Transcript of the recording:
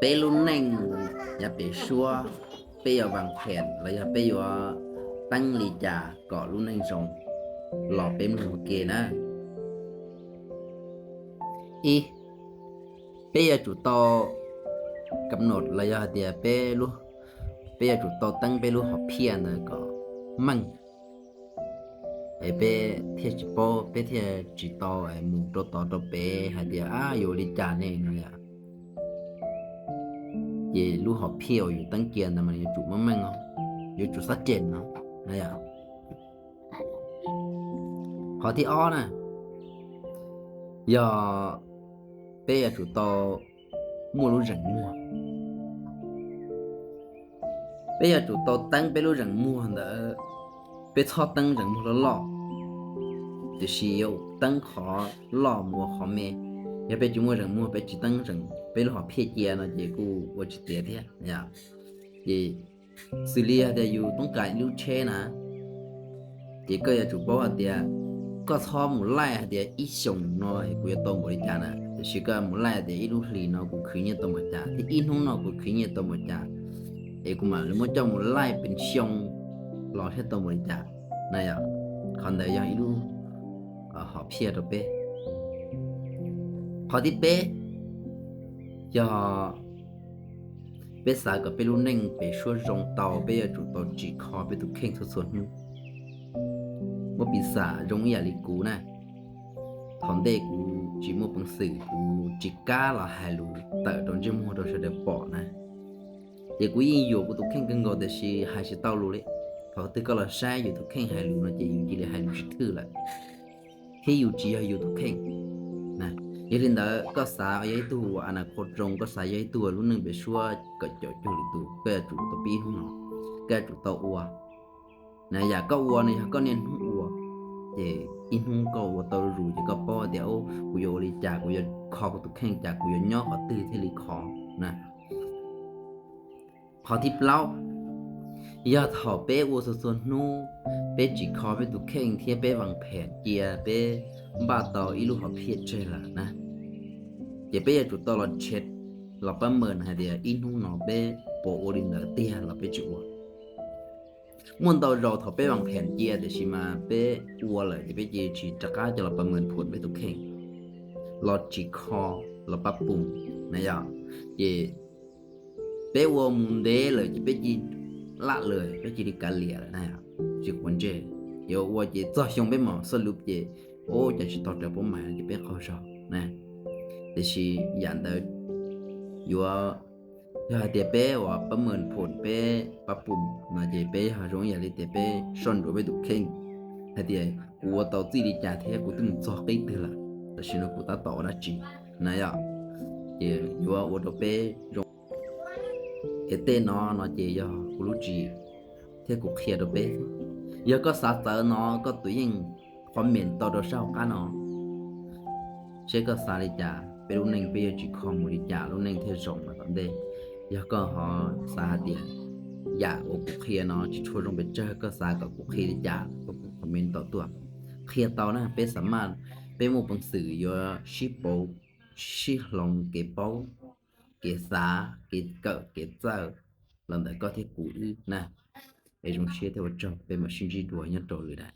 Peb lub neej yav pem suab, peb yuav vas phem los yog peb yuav teeb li cas kom lub neej zoo los peb mloog ua ke na. Ib, peb yuav tsum tau kam nod los yog hais tias peb, peb yuav tsum tau teeb peb lub hom phiaj ntawd kom meej, es peb thiaj tsis paub, peb thiaj tsis tau mus rau tod rau pem hais tias ab yuav ua li cas ne no yom. Ces lub hom phiaj uas yus teeb cia ntawd mas yuav tsum meej meej no, yuav tsum xab cem no na yom. Qhov thib ob na, yog peb yuav tsum tau muaj lub zeem muag. Peb yuav tsum tau teeb peb lub zeem muag ntawd, peb txhob teeb zeem muag loj loj, tiam sis yuav teeb qhov loj mus ua qhov me. Yog peb tsis muaj zeem muag, peb tsis teeb peb lub hom phiaj cia no ces kuj ua tsis tiav thiab. Ces xws li hais tias yus toob kas ib lub tsheb na, ces koj yuav tsum paub hais tias koj txhob mus laij hais tias ib xyoos no kuv yuav tau npaum li cas na, tiam sis koj mus laij hais tias ib lub hlis no kuv khwv nyiaj tau npaum cas thiab ib hnub no kuv khwv nyiaj tau npaum cas, es kuv mam li muab coj mus laij pes xyoo los thiaj tau npaum li cas na yom. Qhov ntawd yog ib lub hom phiaj rau peb. Qhov thib peb, yog peb xav kom peb lub neej pem suab zoo tau, peb yuav tsum tau tsim kho peb tus kheej txhua txhua hnub. Muab piv xam zoo ib yam li kuv na, thaum ntej kuv tsis muaj peev xwm, kuv tsis kam los hais lus tawm rau ntsej muag rau sawv daws pom na, ces kuv yeej yuam kuv tus kheej kawg nkaus tiam sis hais tsis tau lus li. Thaum twg koj los saib yus tus kheej hais lus no ces yus cia li hais lus tsis thwj lawm, thiab yus tsis yog yus tus kheej. Yog li ntawd koj xav yog ib tug uas a na qhuav zoo, koj xav yog ib tug lub neej pem suab kawm caum cuag lwm tus, koj yuav tsum tau pib hnub no, koj yuav tsum tau ua na. Yam koj ua no yog koj niaj hnub ua, ces ib hnub koj ua tau zus ces koj paub tias kuv yuav ua li cas, kuv yuav kho kuv tus kheej cas, kuv yuav nyob qhov twg thiaj li khov na. Qhov thib plaub, yog thaum peb ua txhua txhua hnub, peb tsim kho peb tus kheej thiab peb vas phem cia, peb npaj tau ib lub hom phiaj tseg lawm na, ces peb yuav tsum tau los check, los pab mees hais tias ib hnub no peb puas ua li ntawd tiag los peb tsis ua. Muaj ntau zaus thaum peb vas phem cia tiam sis mas peb ua lawm ces peb cia li tsis rov qab coj los pab mees phum peb tus kheej, los tsim kho, los pab pum na yom. Ces peb ua mus ntev lawm ces peb cia li laj lawm, peb cia li kav liam lawm na, tsis quav ntsej. Ces ua ces txog xyoo peb mam xoj lus ces ua cas tsis tau raws pab mees ces peb qaug zog na. Tiam sis yam ntawd yuav, yog hais tias peb ua pab mees phum peb pab pum no ces peb yog zoo ib yam li tias peb soj ntsuam peb tus kheej hais tias kuv ua tau txij li cas thiab kuv twb mus txog qib twg lawm, tam sim no kuv tab tom ua dab tsi na yom. Ces yuav ua rau peb zoo. Es tej no no ces yog kuv lub tswv yim thiab kuv qhia rau peb. Yog koj xav txawv no koj tus yeej comment tau rau sab hauv qab no, seb koj xav li cas, peb lub neej peb yuav tsim kho mus li cas lub neej thiaj zoo los tom ntej. Yog koj ho xav hais tias yam uas kuv qhia no tsis tshua zoo pes tsawg, koj xav kom kuv qhia li cas los kuj comment tau tuaj. Qhia tau na, peb xa maj, peb muaj peev xwm yuav sib pauv, sib hloov kev paub, kev xav, kev kawm, kev txawj los ntawm koj thiab kuv wb na. Es zoo siab thiab ua tsaug, peb mam sib ntsib dua nyob rau lwm daim.